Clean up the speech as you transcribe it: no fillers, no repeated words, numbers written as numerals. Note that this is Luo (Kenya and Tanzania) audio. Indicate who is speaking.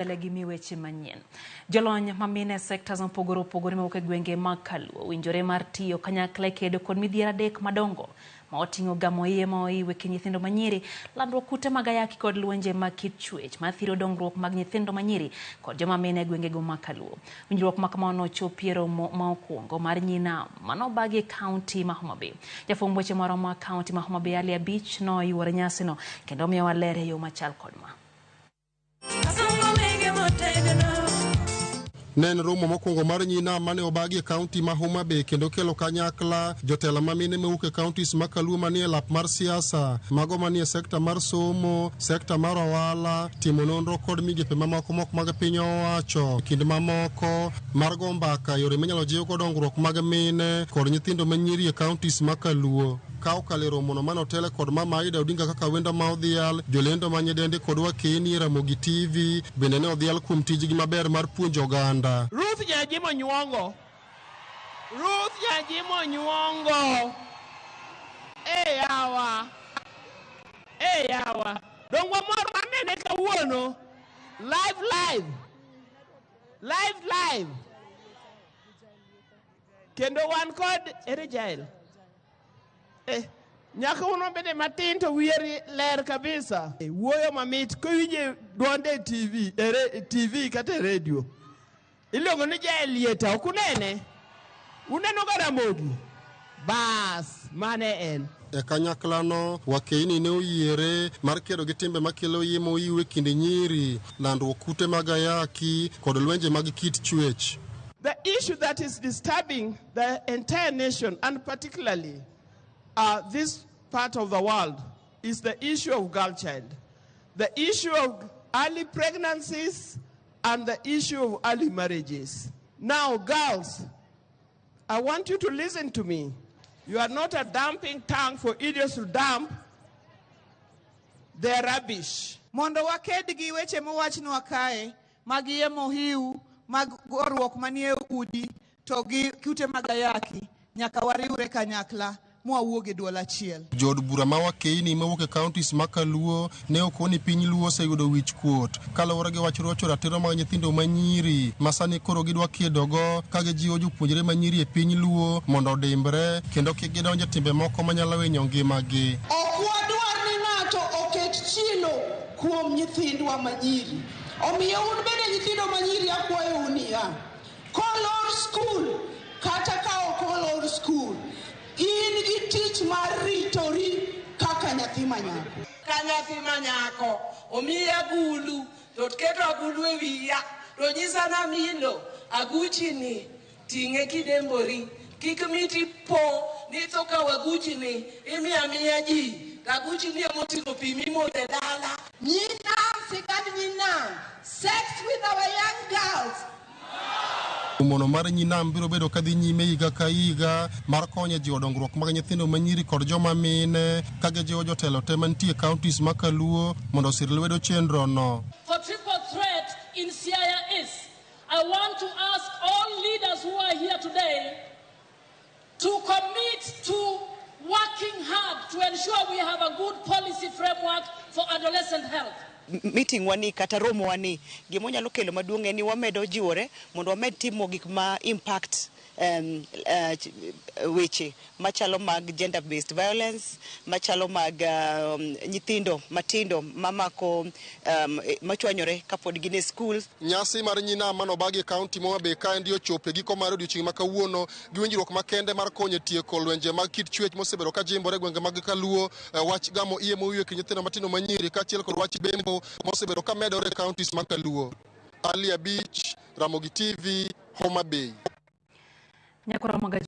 Speaker 1: Mbele gi mi weche manyien. Jolony ma mine e sectors mopogore opogore mawuok e gwenge mag Kaluo owinjore mar tiyo kanyakla e kedo kod midhiero adek madongo ma oting'o gamo iye ma oiw e kind nyithindo manyiri, landruok kute mag ayaki kod lwenje mag kit chwech mathiro dongruok mag nyithindo manyiri kod joma mine e gwengego mag Kaluo. Winjruok ma kamano nochopi e romo ma okwongo mar nyina manobagi e kaunti ma Homa Bay. Jafwamb weche marwa ma kaunti ma Homa Bay Ali Abich noyuore nyasino kendo omiyowa ler e yo machal kod ma.
Speaker 2: Ne en romo mokwongo mar nyina mane obagi e kaunti ma Homa Bay kendo kelo kanyakla jotelo ma mine mawuok e kauntis ma Kaluo manie lap mar siasa, mago manie sekta mar somo, sekta mar ohala, timo nonro kod migepe mamoko mok mag piny owacho, kind mamoko mar go mbaka yore minyalo jiwgo dongruok mag mine kod nyithindo manyiri e kauntis ma Kaluo. Ka okalo e romono mane otele kod Mama Aida Odinga kaka wendo ma odhial, jolendo ma nyidendi kod wakeni e Ramogi TV bende ne odhial kuom tijgi maber mar puonjo oganda.
Speaker 3: Ruth Nyajimo Nyuongo. Ruth Nyajimo Nyuongo. E yawa. E yawa. Dong wamor manene kawuono. Live live. Live live. Kendo wan kod ere Jael. Eh, nyako uno bende matin to wiye ler kabisa. Eh, wuoyo mamit kiwinje dwonde e TV, e TV kata e radio. Iluongo ni Jael Lieta, ok unene? Uneno ga Ramogi? Bas, mane en.
Speaker 2: E kanyaklano, wakeini ne oyiere mar kedo gi timbe makelo iye moyiw e kind nyiri, landruok kute mag ayaki kod lwenje mag kit chwech.
Speaker 3: The issue that is disturbing the entire nation and particularly this part of the world is the issue of girl child, the issue of early pregnancies and the issue of early marriages. Now, girls, I want you to listen to me. You are not a dumping tank for idiots to dump their rubbish.
Speaker 4: Mondo waked gi weche mowachnwa kae mag iye mohiu, mag goruok manie udi to gi kute mag ayaki, nyaka wariwre kanyakla mwawuog e duol achiel.
Speaker 2: Jood bura ma wakeini mawuok e kauntis ma Kaluo ne okoni piny Luo oseyudo wich kuot kaluwore gi wach rocho ratiro mag nyithindo manyiri ma sani koro gidwa kedogo ka gijiwo jopuonjre manyiri e piny Luo mondo odimbre kendo kik gidonj e timbe moko manyalo hinyo ngimagi.
Speaker 5: Ok wadwar ni ng'ato oket chilo kuom nyithindwa manyiri. Omiyo un bende nyithindo manyiri akwayou niya, kolor skul kata ka ok olor skul, in gi tich mar ritori kaka nyathi manyako.
Speaker 6: Ka nyathi manyako omiya agulu to keto agulu e wiya to nyisa namilo aguchi ni ting'e kidembori kik miti po ni tho kawo aguchi ni imiyo amiya ji to aguchi ni emoting'o pi mimodho e dala.
Speaker 5: Nyinam sigand nyinam, sex with our young girls.
Speaker 2: Romono mar nyinam biro bedo kadhi nyime higa ka higa mar konyo e jiwo dongruok mag nyithindo manyiri kod joma mine ka gijiwo jotelo te mantie e kauntis ma Kaluo mondo osir lwedo chenro no.
Speaker 7: For triple threat in Siaya East, I want to ask all leaders who are here today to commit to working hard to ensure we have a good policy framework for adolescent health.
Speaker 8: Meeting wani kata romo wani gima onyalo kelo maduong' en ni wamedo jiwore mondo wamed timo gik ma impact weche machalo mag gender based violence, machalo mag nyithindo matindo mamako machwanyore kapod gin e school.
Speaker 2: Nyasi mar nyinam manobagi e kaunti ma Homa Bay kaendi ochopo e giko mar odiochieng' ma kawuono gi winjruok makende mar konyo e tieko lwenje mag kit chwech mosebedo ka jimbore e gwenge mag Kaluo, wach gamo iye mowiyo e kind nyithindo matindo manyiri kaachiel kod wach bembo mosebedo ka medore e kauntis mag Kaluo. Ali Abich, Ramogi TV, Homa Bay.
Speaker 1: Nyakora Magaji.